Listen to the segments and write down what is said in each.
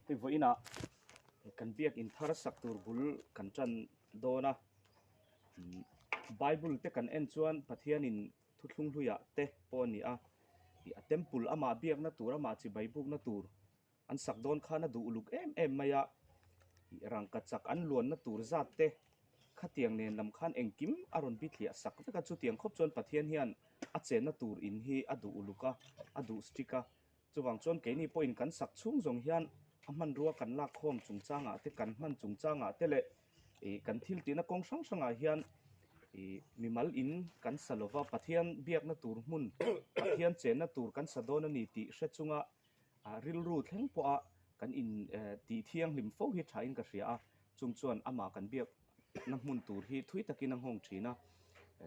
Hei vawiinah kan biakin thar sak tur bul kan tan dawn a, Bible te kan en chuan Pathianin thuthlung hluiah te pawh a ni a, a temple amah biakna tur amah chibai bukna tur an sak dawn khan a duh uluk em em mai a, rangka chak an luanna tur zat te khatiang nen lam khan engkim a rawn bithliah sak vek a, chutiang khawp chuan Pathian hian a chenna tur in hi a duh uluk a, a duh strict a. Chuvang chuan keini pawhin kan sak chhung zawng hian a hmanrua kan lak khawm chungchangah te, kan hman chungchangah te leh ih kan thil tihna kawng hrang hrangah hian ih mimal in kan sa lova, Pathian biakna tur hmun, Pathian chenna tur kan sa dawn a ni tih hre chunga ah rilru thleng pawha kan in eh tih thianghlim fo hi thain ka hria a, chung chuan amah kan biakna hmun tur hi thui takin a nghawng thin a.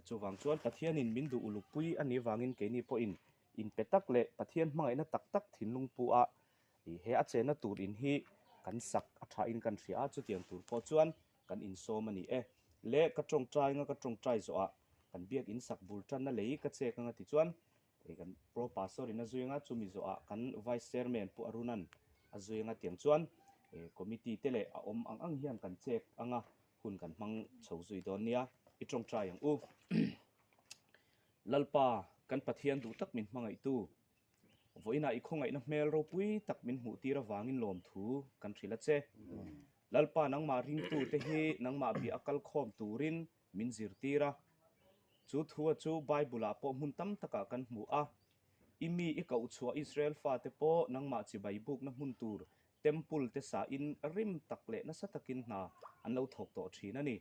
Chuvang chuan Pathianin min duh uluk pui a nih vangin keini pawhin inpe tak leh Pathian hmangaihna tak tak thinlung pu a, ih he a chenna tur in hi kan sak a thain kan hria a, chutiang tur pawh chuan kan insawm a ni e. Le ka tawngtai anga ka tawngtai zawh ah kan biak in sak bul tanna lei ka chek anga tichuan ih kan pro pastor in a zui anga chumi zawh ah kan vice chairman Pu Arunan a zui anga tiang chuan ih committee te leh a awm ang ang hian kan chek anga hun kan hmang chho zui dawn nia i tawngtai ang u. Lalpa, kan Pathian duh tak min hmangaihtu, vawiinah i khawngaihna hmel ropui tak min hmuhtir avangin lawmthu kan hrilh a che. Lalpa, nangmah ringtute hi nangmah bia a kal khawm turin min zirtir a. Chu thua chu Bible-ah pawh hmun tam takah kan hmu a. I mi i kohchhuah Israel fate pawh nangmah chibai bukna hmun tur Temple te sain rim tak leh nasa takin hna an lo thawk tawh thin a ni.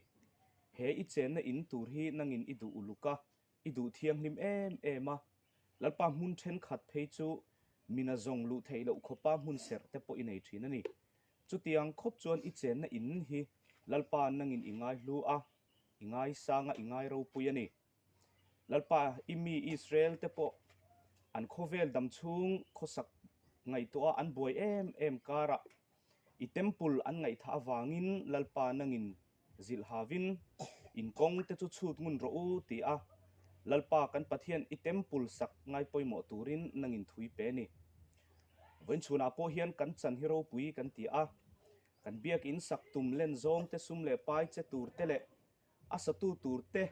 He i chenna in tur hi nangin i duh uluk a, i duh thianghlim em em a. Lalpa hmun thenkhat phei chu mina zawng luh theih loh khawpa hmun serh te pawh i nei thin a ni. Chutiang khawp chuan i chenna in hi Lalpa nangin i ngaihlu a, i ngaisang a, i ngai ropui a ni. Lalpa, i mi Israel te pawh an khawvel dam chhung khawsak ngaihtuah an buai em em karah i temple an ngaihthah avangin Lalpa nangin zilh havin in kawng te chu chhut ngun rawh u ti a, Lalpa kan Pathian i temple sak ngai pawimawh turin nangin thui pe ni. Vawiin chhunah pawh hian kan chan hi ropui kan ti a, kan biakin sak tum len zawng te sum leh pai che tur te leh A satu tur te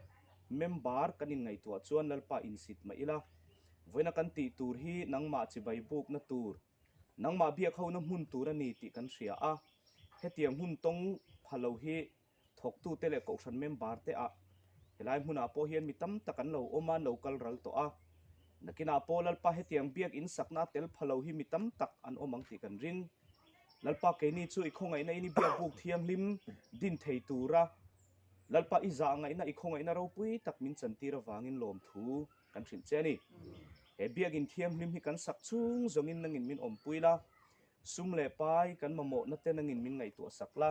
member kan inngaihtuah chuan Lalpa insit mah ila, vawiina kan tih tur hi nangmah chibai bukna tur, nangmah biak hona hmun tur a ni tih kan hria a. Hetiang hun tawng pha lo hi thawktute leh kohhran member te ah helai hmunah pawh hian mi tam tak an lo awm a, an lo kal ral tawh a. Nakinah pawh Lalpa hetiang biak insakna tel pha lo hi mi tam tak an awm ang tih kan ring. Lalpa keini chu i khawngaihna in i biak buk thianghlim din thei tura Lalpa i zah ngaihna i khawngaihna ropui tak min chantir avangin lawmthu kan hrilh che a ni. He biakin thianghlim hi kan sak chhung zawngin nangin min awmpui la, sum leh pai kan mamawhna te nangin min ngaihtuah sak la,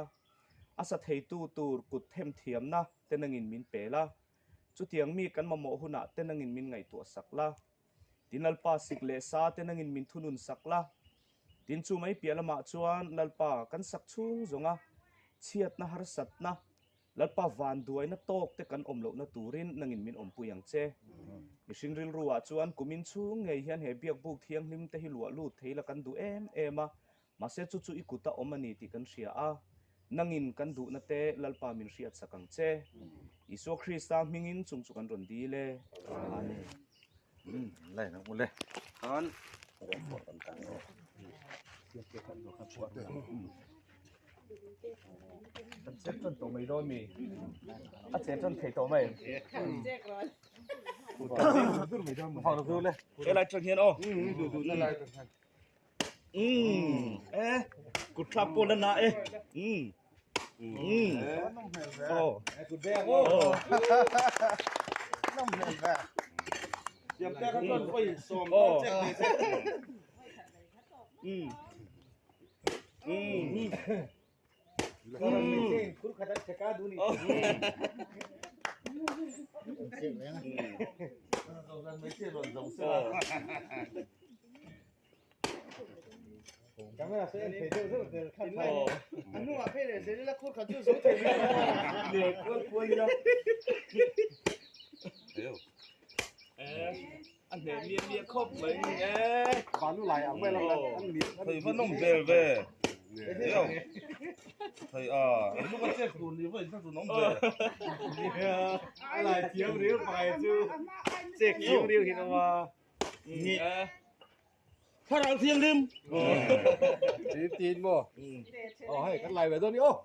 a sa theitu tur kut themthiamna te nangin min pe la, chutiang mi kan mamawh hunah te nangin min ngaihtuah sak la. Tin Lalpa sik leh sa te nangin min thunun sak la. Tin chu mai piah lamah chuan Lalpa kan sak chhung zawnga chhiatna harsatna, Lalpa vanduaina tawk te kan awm lohna turin nangin min awmpui ang che. Mihring rilru ah chuan kumin chhung ngei hian he biakbuk thianghlim te hi luah lut thei la kan duh em em a, Mahse chu chu i kut a awm a ni tih kan hria a, nangin kan duhna te Lalpa min hriat sak ang che. Isua Krista hmingin chung chu kan rawn dil e. Amen. Lai nang ule. Khan. Kan chet tan tawh mai dawn mi. A chet tan thei tawh mai. Helai tang hian aw. E kut thlak pawh la na e aw A hneh miah miah khawp mai ni e. Thei va nawm vel ve. Hei a, an luka chek tur ni va inthla tun awm ve. A lai thiam riau pangai chu chek thiam riau hin awm a. Ni. Thlarau thianghlim. Tin tin maw? Aw hei kan lai ve dawn ni aw.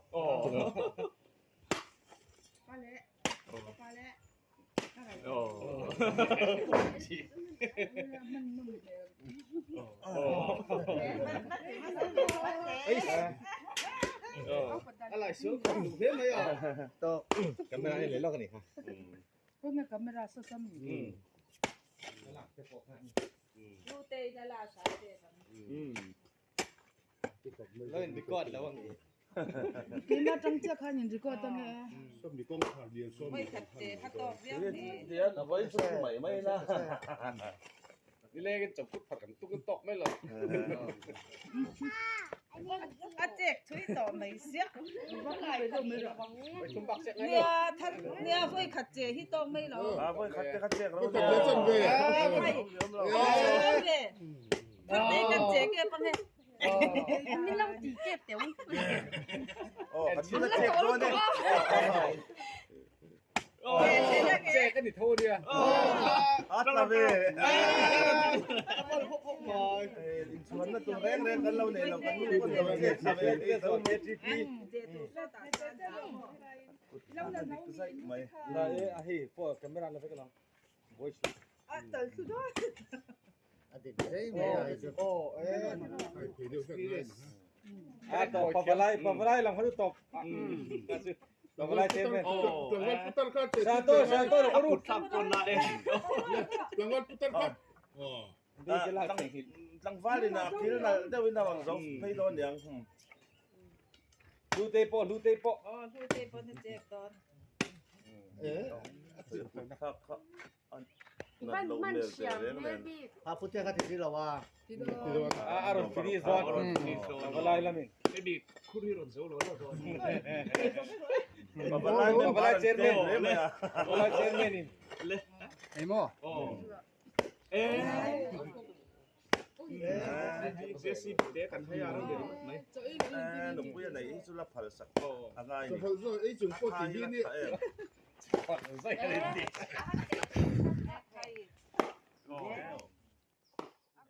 Tlangval in a kil nalh deuh in a rawn zo phei dawn niang. Hlutei pawh hlutei pawh. Aw hlutei pawh na chek dawn. Nat loh hmel teh reng nen. A putea kha ti si lo a. A rawn finish dawn. Pavalai lamin. Maybe khur hi rawn zo lo lo dawn. Pavalai Pavalai chairman. Pavalai chairman in. Ei maw? Nupui a neih hi chu la phal sak a ngai ni. A khai la tha em.